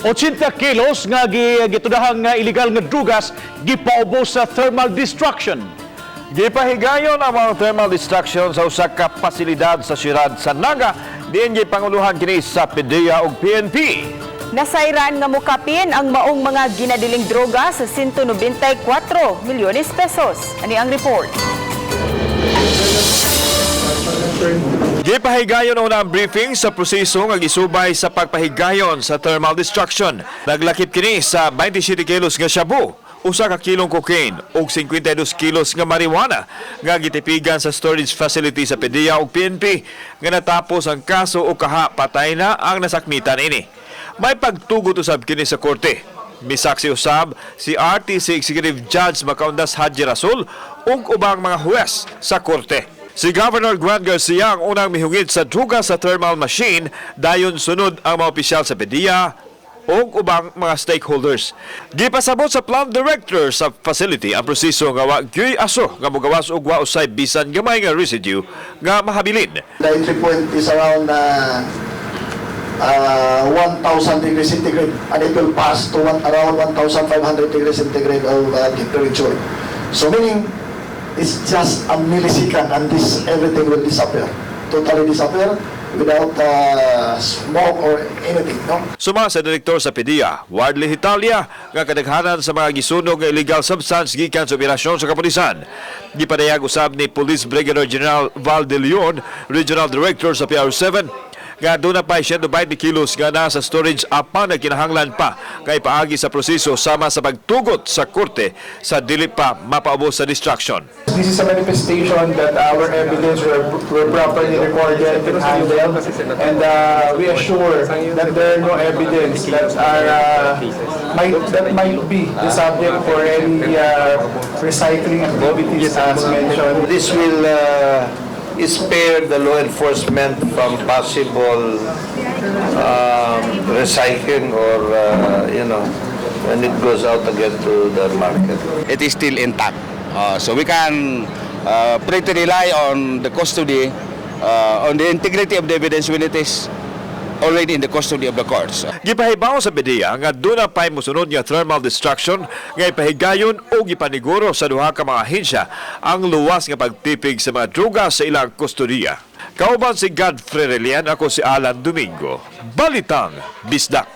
80 kilos nga gitudahang nga illegal nga drugas gipaubos sa thermal destruction. Gipahigayon ang mga thermal destruction sa usa ka pasilidad sa siyudad sa Naga, diin gipanguluhan kini sa PDEA ug PNP. Nasayran nga mukapin ang maong mga ginadiling droga sa 194 milyones pesos. Ani ang report. Gipahigayon una ang briefing sa proseso nga gisubay sa pagpahigayon sa thermal destruction. Naglakip kini sa 27 kilos nga shabu, usa ka kilong cocaine ug 52 kilos nga marijuana nga gitipigan sa storage facility sa PDEA ug PNP nga natapos ang kaso ug kaha patay na ang nasakmitan ini. May pagtugot usab kini sa korte. Misaksi usab si RTC Executive Judge Macaundas Hadji Rasul ug ubang mga huwes sa korte. Si Governor Gwen Garcia ang unang mihungit sa druga sa thermal machine, dayon sunod ang mga opisyal sa PDEA ug ubang mga stakeholders. Gipasabot sa plant director sa facility ang proseso nga wa gyuy aso nga mogawas og wa usay bisan gamay nga residue nga mahabilin. The entry point is around 1,000 degrees centigrade and it will pass to around 1,500 degrees centigrade of temperature. So meaning, it's just a millisecond and this everything will disappear. Totally disappear without smoke or anything, no? Suma sa direktor sa PDEA, Wardley Italia, nga kadaghanan sa mga gisunog nga illegal substance gikan sa operasyon sa kapulisan. Gipadayag usab ni Police Brigadier General Val de Leon, Regional Director sa PR7, nga duna pa 120 kilos nga nasa storage apan nagkinahanglan pa kay paagi sa proseso sama sa pagtugot sa korte sa dili pa mapaubos sa destruction. This is a manifestation that our evidence were properly recorded and handled, and we assure that there are no evidence that might be the subject for any recycling activities as mentioned. This will spare the law enforcement from possible recycling or when it goes out again to the market. It is still intact. So we can pretty rely on the custody, on the integrity of the evidence when it is already in the custody of the courts. Gipahibaw sa PDEA nga duna pa'y mosunod nga thermal destruction nga ipahigayon o gipaniguro sa duha ka mga ahensya ang luwas nga pagtipig sa mga druga sa ilang kustodiya. Kauban si Godfrey Relian, ako si Alan Domingo. Balitang Bisdak.